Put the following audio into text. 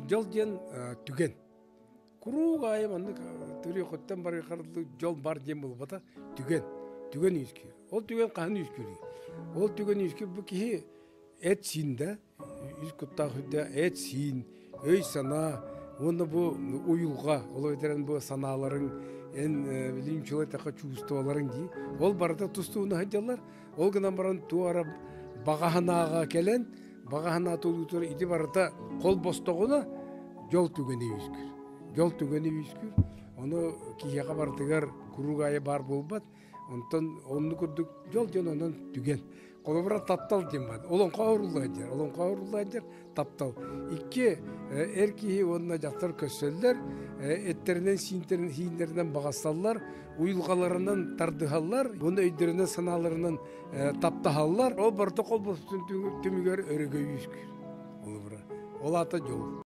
Дьол диэн түгэн. Куруук аайы маннык төрүөхүттэн барыаххар дьол бар диэн буолбата түгэн. Түгэн үөскүүр. Ол түгэн хаһан үөскүүрүй? Ол түгэн үөскүүр бу киһи эт-сиин да, үс куттаах үрдэ эт-сиин, өй-санаа уонна бу уйулҕа, ол эбэтэр бу санааларыҥ, эн билим чуолай чувстволарыҥ дии. Ол барыта тус-туһуна сылдьаллар. Ол гынан баран туора баҕа санааҕа кэлэн, баҕа санаа туолуутугар ити барыта холбостоҕуна дьол түгэнэ үөскүүр. Дьол түгэнэ үөскүүр. Ону киһиэхэ барытыгар куруук аайы баар буолбат. Онтон оннук курдук дьол диэн онон түгэн. Холобура таптал диэн баар. Олоҥхо оһоруллан дьэр. Олоҥхо оһоруллан дьэр таптал. Икки эр киһи уонна дьахтар көрсөллөр, эттэринэн сииннэринэн баҕасталлар, уйулҕаларынан тардыһаллар, уонна өйдөрүнэн санааларынан таптаһаллар. Ол барыта холбоспутун түмүгэр өрөгөй үөскүүр. Холобура. Ол аата дьол.